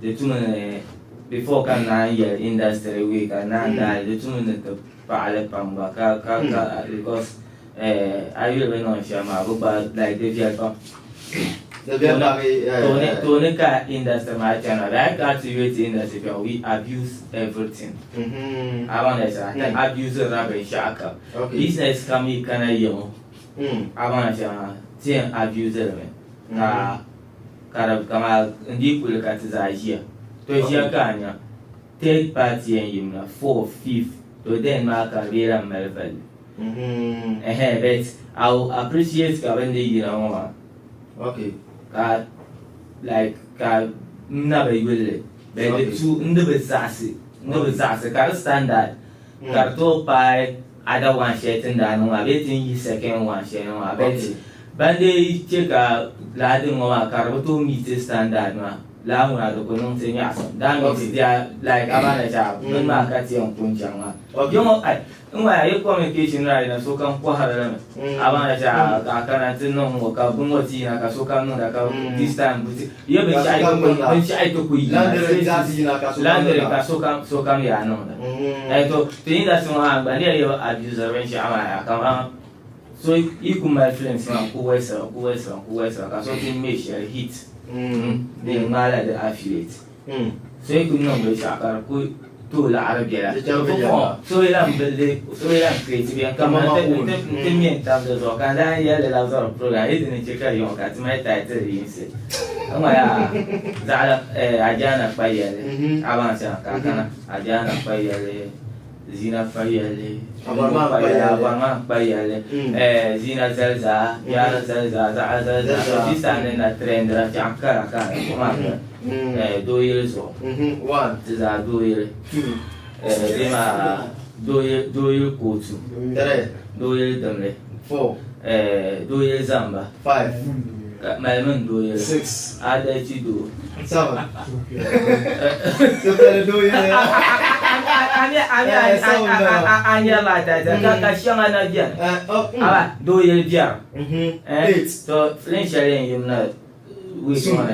di tumi ni before ka naan yɛli industry way ka naan daai di tumi ni ti paɣali pam gba ka because a yuli bi niŋ shɛm maa bi gba like di viɛli pam. Di viɛli paagi. Tooni ka industry maa chana a yi kana ti yuli ti industry kpɛŋɔ, we abuse everything. A baŋ ni shɛli ti abuse la binshaɣu kam. Business kam yi kana yiŋɔ, a baŋ ni shɛli maa ti yɛn abuse li mi ka di kaman n dii kuli ka ti zaa ʒiya. To ʒiya ka a nya third party yɛn yimina, fourth, fifth, to then maa ka di bee lahi mali value. Ɛhɛn, but I will appreciate ka bɛ ni yina ŋɔ maa. Ka like ka n na bi yuli li but di tu n di bi zaɣisi n di bi zaɣisi ka di standard ka di tooi paai other one shɛli ti ni daa niŋ maa bee ti ni yihi second one shɛli ŋɔ maa, but ban dee che ka lala din ŋɔ maa ka di bi tooi meet standard maa, lala ŋuna di ku niŋ ti nyaɣisim. That means they are like a baŋ ni shɛli bini maa ka ti yɛn ku n-chaŋ maa. Yiŋɔ ai n ŋɔ yaa yi communication right na sokam kɔhiri li mi. A baŋ ni shɛli ka a kana ti niŋ ŋɔ ka bini ŋɔ ti yina ka sokam niŋda ka this time buti ye binshɛɣu yi ti ku yina landiri ka sokam yaa niŋda. To ti industry ŋɔ maa gba ni yɛli abuser binshɛɣu maa yaa kaman so yi ku mali films maa n ku walisira n ku walisira n ku walisira ka so ti ŋmɛ shɛli hit di ŋmaala di affiliate. So yi ku niŋ binshɛɣu ka di ku tooi laɣiri biɛla, so yi lahi bildi, so yi lahi create biɛni kaman n ti ŋme n-tam di zuɣu ka n daa yɛli la zɔri program yi di ni che ka yiŋɔ ka ti mali title yinsi n ŋɔ yaa zaɣila Ajaana kpa yɛlli a baŋ shɛm ka a kana Ajaana kpa yɛlli, Zina kpa yɛlli, Abarima kpa yɛlli, Zina zali zaa, Yaara zali zaa, Zaɣa zali zaa, di saha ni na trendira chaŋ kara kara doo yili zuɣu ti zaa doo yili bee maa doo yili kootu, doo yili dimli, doo yili zamba, malimi n doo yili adalchi doo. A nyɛrila a ka shɛŋa na biɛni aba doo yili biɛri to filin shɛli yɛn yim na week ŋɔ ni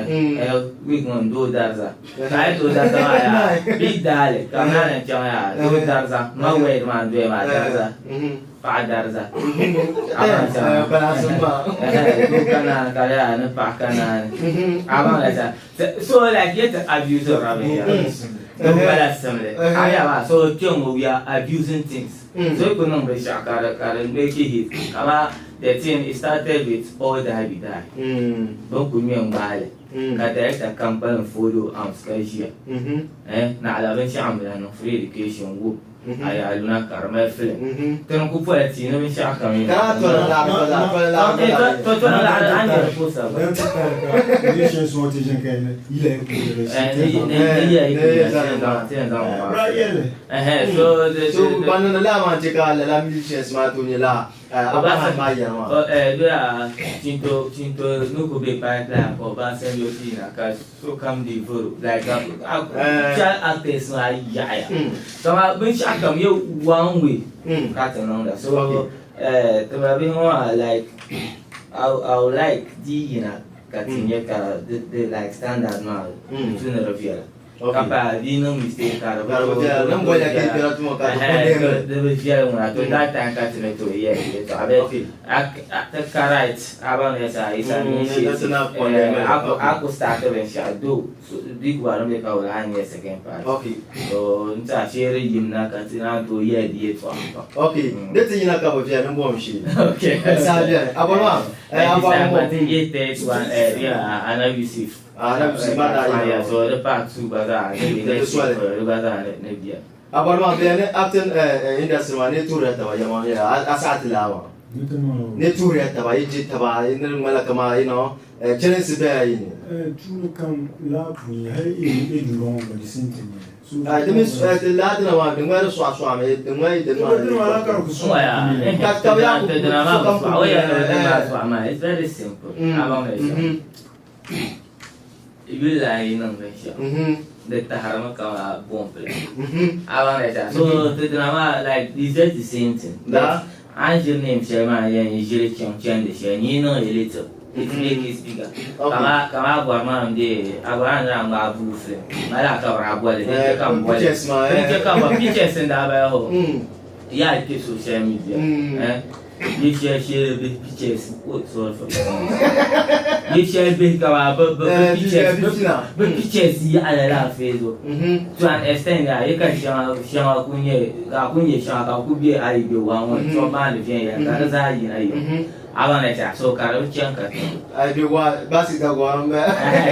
week ŋɔ ni doo dariza ka a yi doo dariza maa yaa bi daali ka naa ni chaŋ yaa doo dariza ma wɛd maa n doya maa dariza. paɣa dariza. Balasim maa. Doo ka naani ka di yaa ni paɣa ka naani. A baŋ la sa. So like yet abuse rubbish. Doo bala simli. A yaa maa so kpɛŋ we are abusing things. So yi ku niŋ binshɛɣu ka di ka di make it hit. Amaa the thing it started with all die be die. Bɛ ni ku ŋmɛ n-gbaai li ka director kam kpalim follow arms ka ʒiya. Naɣila binshɛɣu m-bala niŋ free education whoop. A yaa luna ka di mali filim. Ti ni ku pola tia ni binshɛɣu kam yɛn. Ka tɔla laɣiri tɔla tɔla laɣiri tɔla. Tɔla laɣiri a ni yɛli posa gba. Dan ti kari ka musicians ŋɔ ti ʒini ka ni yila yi ku yɛli Ni yila yi ku yɛli ti yɛn zaŋ ŋɔ maa. So So ban niŋdi lala maa n-chɛ ka lala musicians maa tooi nyɛ lala Abraham maa yɛri maa. Doya Chinto Chinto ni ku be pipeline ka Obasanjo ti yina ka sokam di voro like child actors maa yaɣiya kaman binshɛɣu kam yɛ one way ka ti niŋda so ti ma bihi ŋɔ maa like I would like di yina ka ti nya ka di like standard maa di tu ni di viɛla. Ka pa di niŋ mistake ka di bi tooi Niŋ bɔliya ka yi kpɛra tuma ka di kuli lihiri. Di bi viɛli ŋuna to that time ka ti ni tooi yɛli yɛltɔɣa but ti ka right a baŋ ni sa it's an initiative a ku start binshɛɣu though big one bɛ ka bi lahi nyɛ second part so n tiɛha shee di yim na ka ti naan tooi yɛli di yɛltɔɣa pam. Okay di ti yina ka bi viɛli n bɔhim shee saha bɛni a bɔri maa a bɔri ŋɔ. Ti yɛ third one yeah Anna Yusuf. So di part 2 gba zaa ni bi next week di gba zaa ni biya. A bɔri maa bɛya ni acting industry maa ni tuhiriya taba yɛma nyɛla a saɣi ti laa maa ni tuhiriya taba yi je taba yi ni ŋmanila kaman you know chɛlinsi bɛya yi ni. Tuuli kam laa puuni hali e dundɔŋ ŋɔ gba di same thing nyɛli. Di mi ti laa dina maa di ŋmani di sɔɣi sɔɣimi di ŋmani di maa ka ka bɛ yaa ku sokam ku It's very simple. A baŋ li shɛm. Yuli la yi niŋ binshɛɣu di tahirimi kaman bɔmp la. A baŋ li shɛm? So ti dina maa like it's just the same thing but a ni ʒiri name shɛli maa n-yɛn ʒiri chaŋ chandi shɛli ni yi niŋ li little it make it bigger. Kaman a bɔri maa m-be a bɔri a ni daa ŋmaai blue film mali a ka bɛ daa boli li din chɛ ka m boli din chɛ ka m boli pictures n-daa bala hoo yaa kpe social media eh. Yi shɛli shee bihi pictures oh sorry for the language. Yi shɛli bihi ka ba bi bi bi pictures bi pictures yaɣila laa Facebook to an extent yaa yi ka shɛŋa shɛŋa ku nyɛ ka ku nyɛ shɛŋa ka ku bɛ a yi bɛ waa ŋɔ ni shɔb maa ni viɛnyɛla ka di zaa yina yim a baŋ ni tiɛha so ka di bi chaŋ katiŋa. A yi bɛ waa baasi dagɔrim bɛ.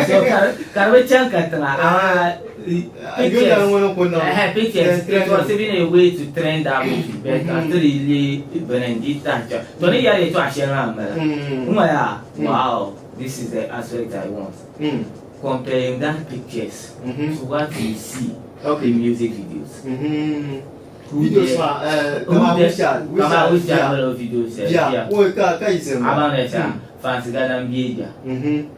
So ka di bi chaŋ katiŋa amaa Pictures, pictures, it was even a way to trend that movie, but ka ti di lee bini n-di tahi chaŋ. To ni yɛli yɛtɔɣa shɛli maa m-bala. N ŋɔ yaa, wow, this is the aspect I want. Comparing that pictures to what you see in music videos. Videos maa, kaman Wizard, Kaman Wizard mini o videos, yeah. Ka yiɣisiri maa. A baŋ ni shɛm? Fansi gadam bie ja.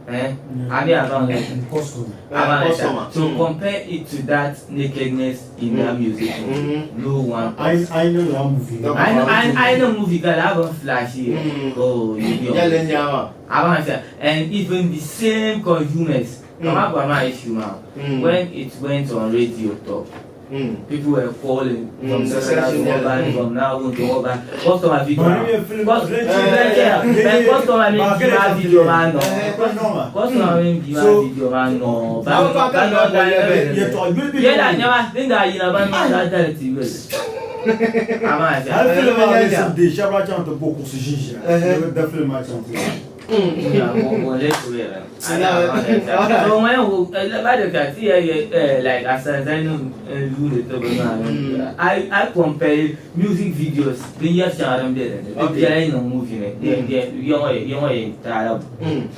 Eh? A mi a baŋ ni Customer. A baŋ ni shɛm? Customer. So compare it to that nakedness in that music video. No one. I know that movie. No. I know movie ka la bin flashy. Oh, you be Yɛlli n nyɛ maa. A baŋ ni shɛm? And even the same consumers. Kama bɔri maa issue maa. When it went on radio top. People were calling from Senegal to Oban, from Nagun to Oban. Customer video. Customer mi bi ma video ma nɔ. Customer mi bi ma video ma nɔ. Ba nɔ da yɛla nyɛma din daa yina ba nɔ daa dali ti wele. A maa Hali film maa ni sib shɛba daa chaŋ ti bo kuɣusi ʒinʒiya ni bɛ da film maa chaŋ ti I compare music videos binyɛri shɛŋa din be dinni di biɛla yi niŋ movie ni yɛŋɔ yɛn taala.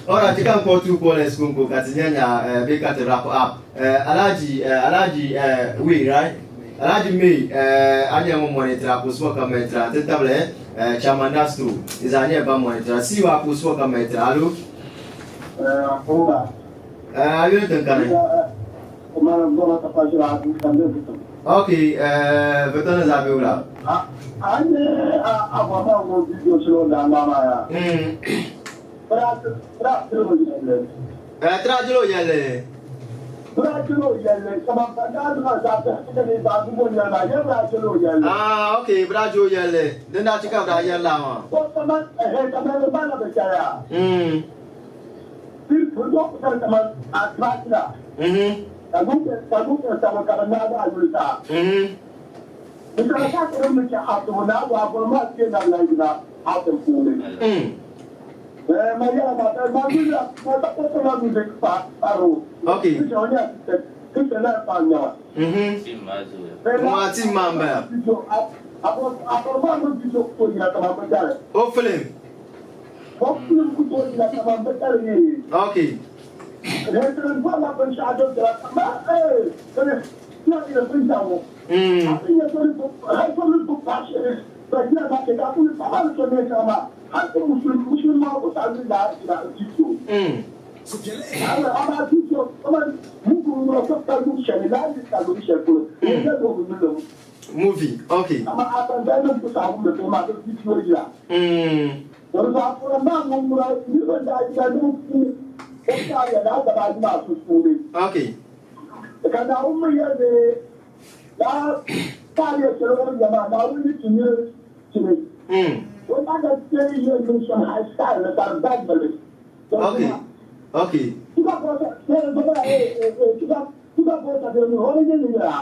Alright, ti kan call two callers kunko ka ti nya nya bee ka ti wrap up. Alhaji Alhaji Wei right? Alhaji May a nyɛla ŋun monitor a pusibu ka monitor ti tabili Chairman Nastro di zaa nyɛla ban monitor Siwa a pusibu ka monitor alo. A yuli tiŋ kani? Ok, Victor ni zaa be wula? Tiraajilo yɛlli. Ah, okay, bɛ daa je o yɛlli. Din daa chɛ ka bɛ daa yɛri laa maa. Okay. Ŋɔ team maa m-bala. O film. Okay. Movie, okay. Okay. Okay. Okay.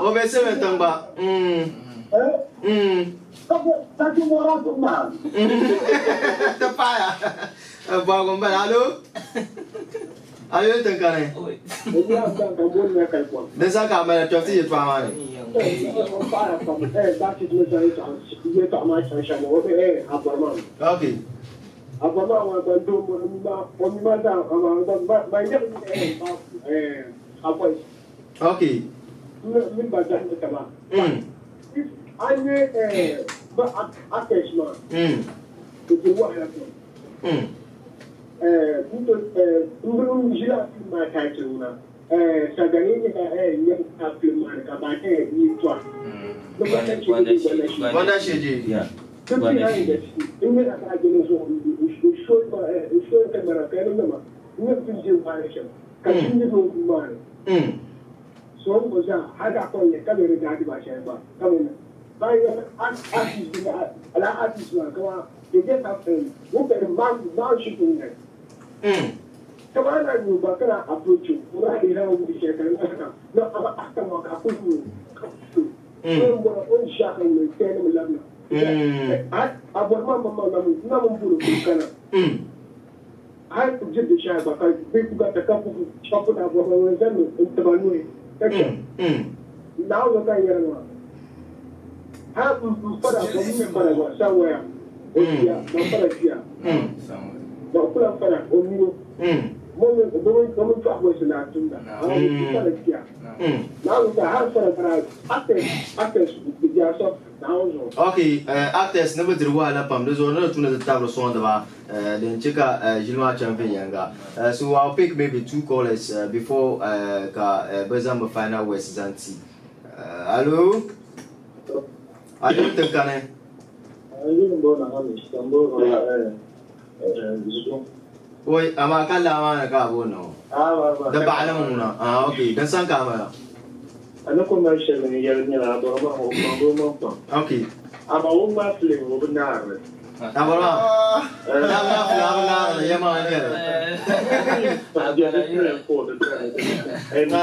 O bɛ sɛbɛn tangba. Ti paaya. Bɔhigu m-bala. Alo? Alo tinkani. Di sa ka a mali kpɛbu ti yɛltɔɣa maa ni. Okay. Okay. Gonda Sheji. Yeah. Okay, actors ni bi diri wahala pam di zuɣu ni di tu ni ti tabiri sɔŋdi ba din chɛ ka ʒili maa chani viɛnyɛliŋga. So I'll pick maybe two callers before ka bɛ zaŋ bɛ final words zaŋ ti. Hello? Alo tiŋkani? Oi, amaa ka laa maa ni ka a booni ŋɔ. Di baɣilim ŋuna. Ah, okay. Din sani ka a mali. A ni ku mali shɛli n yɛli nyɛla a bɔri maa o kpaŋdi o maŋ pam. Okay. Amaa o ŋmaai filim o bi naari li. A bɔri maa? Daa ŋmaai filim a bi naari li, yɛlimaŋli n-nyɛ li.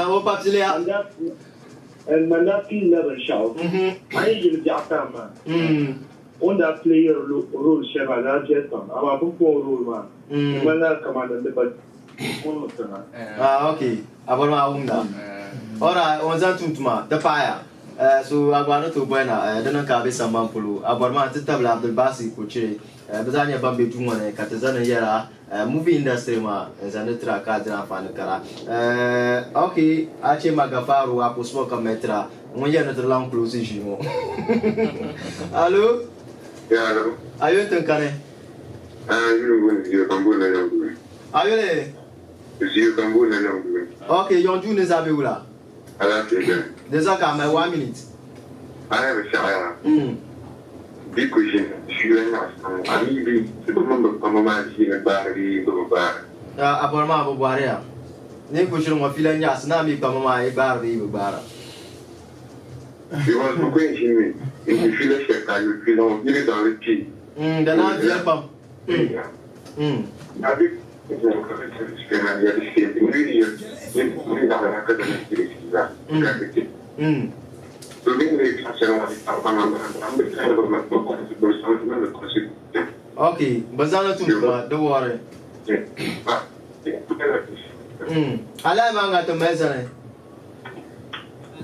O pa piliya. Man daa piinila binshɛɣu a ni yili biɛɣu kam maa. O ni daa play role shɛli maa daa viɛli pam amaa bɛ ni ku o role maa di ŋmanila kamani di ba kunmi tiŋa. Ah ok, a bɔri maa wumda. Alright, o ni zaŋ tum tuma di paɣiya. So a gba ni tooi boli na di niŋ ka a be sambani polo. A bɔri maa nti tabili Abdulbasi Kochiri. Bɛ zaa nyɛ ban be duu ŋɔ ni ka ti zani n-yɛra movie industry maa n-zaŋ di tira ka a diri anfaani kara. Ok, a che ma Gafaru a ku smoke ka mali tira. Ŋun yɛli ni ti lan close ʒii ŋɔ. Alo? Yeah, alo. A yuli tiŋ kani? Ah, yuli m-booni Zio ka m booni la Yɔŋduu. A yuli? Zio ka m booni la Yɔŋduu. Ok, Yɔŋduu ni zaa be wula? Alaafee beni. Di zaa ka a mali 1 minute. A yɛli shɛɣu yaa. Di ku ʒini suya nyaɣisim ŋɔ, a mi bi ti bi mini bi kpamba maa ʒiini gbaari bee bɛ bi gbaari. A bɔri maa bɛ bɔhiri ya. Ni ku shiri ŋɔ fiila nyaɣisi naa mi kpamma maa yi gbaari bee yi bi gbaara. Because bɛ ku yɛn ʒinimi n-di fiila shɛli ka a yuli fiila ŋɔ bɛ ni zaŋ li ti. Mm, da naan viɛli pam. Mm. Mm. Ok, bɛ zaŋ li tum tuma, di wɔri. Mm. A lahi maa ŋa ti mali sani.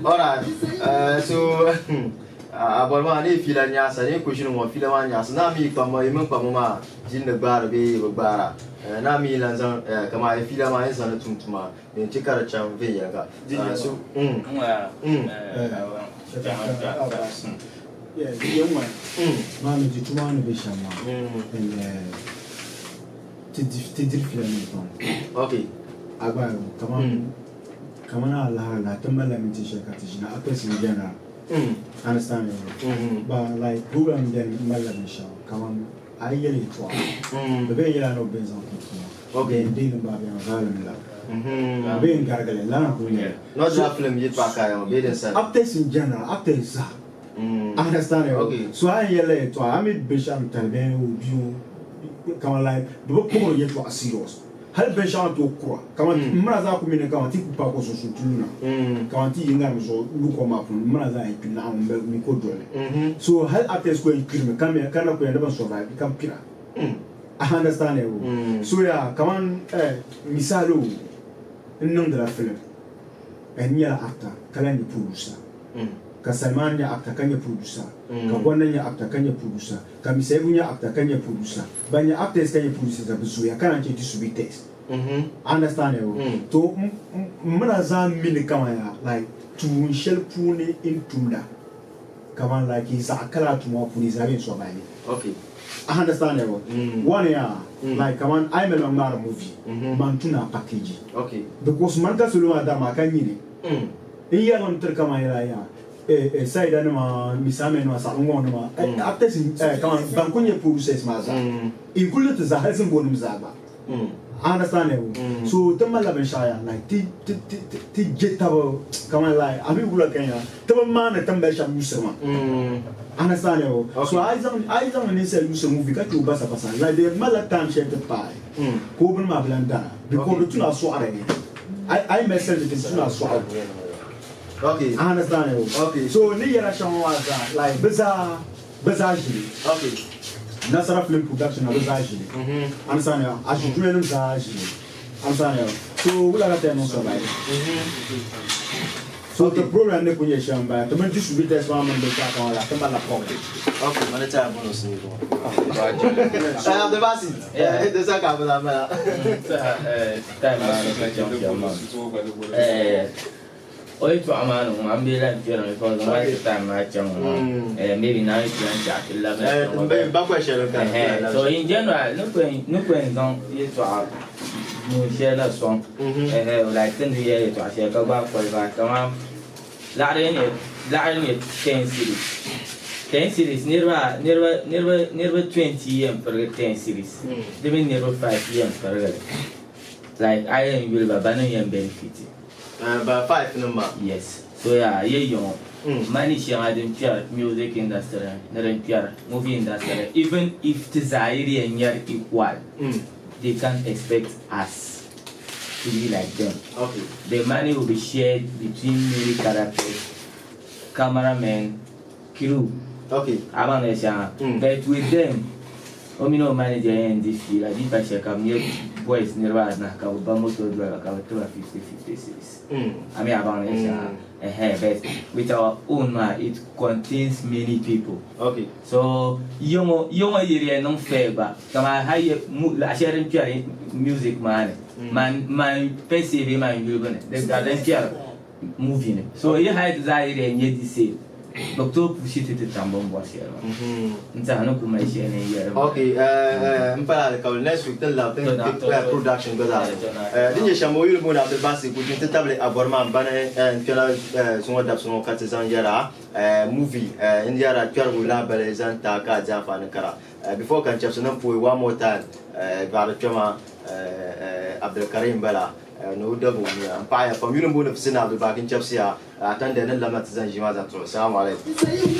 Alright, so a bɔri maa ni yi fiila nyaɣisa ni yi ku ʒini ŋɔ fiila maa nyaɣisa naa mi yi kpamma yi mini kpamma maa ʒini ni gbaari bee yi bi gbaara naa mi yi lan zaŋ kaman yi fiila maa yi ni zaŋ li tum tuma din chɛ ka di chaŋ viɛnyɛliŋga. So Maa mi di tuma ni be shɛm maa ti diri fiila nim pam. Okay. A gba kaman kaman a lahiri la ti malila minti shɛli ka ti ʒina actors in general. Understand me? But like program beni m malila binshɛɣu kaman a yi yɛli yɛltɔɣa bɛ bee yɛla ni o bɛn zaŋ tum tuma then deei nim baa bɛn vaalim la bɛ bee n garigili lana kuli nyɛli. Not that film yɛltɔɣa ka ŋɔ bee din sani. Actors in general actors zaa. Understand me? Okay. So a yi yɛlila yɛltɔɣa a mi binshɛɣu ni tali bee o bia o kaman like bɛ bi puhiri yɛltɔɣa serious. Hali binshɛɣu ni tooi kura kaman m mina zaa ku mi ni kaman ti ku paai ko sunsuuni ti luna kaman ti yi ŋarim zuɣu lu kom maa puuni m mina zaa yɛn kpi naɣ ŋun bɛ mi ko duɣili. So hali actors ku yɛn kpirimi ka mi ka na ku yɛn di bin survive ka kpira. I understand me? So yaa kaman misali o n niŋdila film n nyɛla actor ka lahi nyɛ producer. Ka Salman nyɛ actor ka nyɛ producer, ka Gonda nyɛ actor ka nyɛ producer, ka Misaibu nyɛ actor ka nyɛ producer. Ban nyɛ actors ka nyɛ producers la bɛ zooya ka naan chɛ distributors. Understand eh? To m mina zaa mi ni kaman ya like tuun shɛli puuni n tumda kaman like yi zaɣa kala a tuma maa puuni yi zaa bɛ n survive. Okay. Understand eh? One yaa like kaman a yi mali ma ŋmaari movie man tu ni a package. Okay. Because man ka salo maa dari maa ka nyini. N yɛrimi n tiri kaman yɛla yaa Saida nima, Misame nima, Saɣiŋgɔŋ nima, actors kaman ban kuli nyɛ producers maa zaa, including ti zaa hali Zimbɔnim zaa gba. Understand eh? So ti malila binshɛɣu yaa like ti ti ti ti je taba kaman like a mi wula ka yaa ti bi maani ti ni mali shɛm yuusiri maa. Understand eh? So a yi zaŋ a yi zaŋ ninsali yuusiri movie ka chɛ o basa basa like di malila time shɛli ti paai ka o bini maa bi lan dara because di tuna sɔɣiri ni. A yi mali sali di tuna sɔɣu. Okay. I understand you. Okay. So ni yɛra shɛŋa maa zaa like bɛ zaa bɛ zaa ʒili. Okay. Nasara film production na bɛ zaa ʒili. Understand you. Aʒijuya nim zaa ʒili. Understand you. So wula ka ti yɛn niŋ survive? So the program ni ku nyɛ shɛm m-bala ti mini distributors maa mini binshɛɣu kam la ti malila problem. Okay, mani chaya bonus ni ko. Abdulbasit, di sa ka bala mala. Time maa ni ku chaŋ shɛm maa. O yɛltɔɣa maa ni ŋɔ a ni bee lahi kpɛrimi because di ŋmanila ti time maa chaŋ ŋɔ maa maybe naa yi ti lan chaɣi ti labina kpɛ ŋɔ. So in general ni ku yɛn zaŋ yɛltɔɣa nuu shɛli la sɔŋ like ti ni yɛli yɛltɔɣa shɛli ka gbaai qualify kaman laɣiri nyɛ 10 cedis 10 cedis niriba 20 yɛn pirigi 10 cedis di mini niriba 5 yɛn pirigi li like a yɛn yuli ba bani n yɛn benefit. Ba 5 nim maa. Yes. So yaa yi yiŋɔ money shɛŋa din kpɛri music industry ni din kpɛri movie industry even if ti zaa yi di yɛn nyɛri equal they can't expect us to be like them. Okay. The money will be shared between many characters, cameramen, crew. Okay. A baŋ ni shɛŋa. But with them, o mini o manager yɛn di fiila di pa shɛli ka bɛ nyɛ boys niriba anahi ka bɛ ba moto doli ba ka bɛ tiba 50-50 cedis. A mi a baŋ ni shɛŋa. Ɛhɛn, but with our own maa it contains many people. Okay. So yiŋɔ yiŋɔ yi di yɛn niŋ fair gba kaman hali yɛ laɣ shɛli din kpɛri music maa ni man man per se bee man yulibu ni di gari din kpɛri movie ni. So yi hali ti zaa yi di yɛn nyɛ the same bɛ ku tooi pushi ti ti tam bɛ ni bɔri shɛli maa. N tɛha ni ku mali shɛli ni n yɛli Ok, m pala alikauli next week tin labi tin ti production gba zaa ni. Din nyɛ shɛm o yuli booni Abdulbasi Kuchi n-ti tabili Abɔri maa m bani n kpɛla zuŋɔ dabisi ŋɔ ka ti zaŋ yɛra movie n yɛra kpɛrigu lahabali zaŋ ti a ka a di anfaani kara. Before ka n chɛbisi niŋ pooi one more time gbaɣiri kpɛma Abdulkarim bala. Ni o dabi o nia. M paɣiya pam. Yuli m-booni Fuseni Abdulbaki n-chɛbisiya Atanda ni lamna ti zaŋ ʒii maa zaŋ ti o. Salamu alaikum.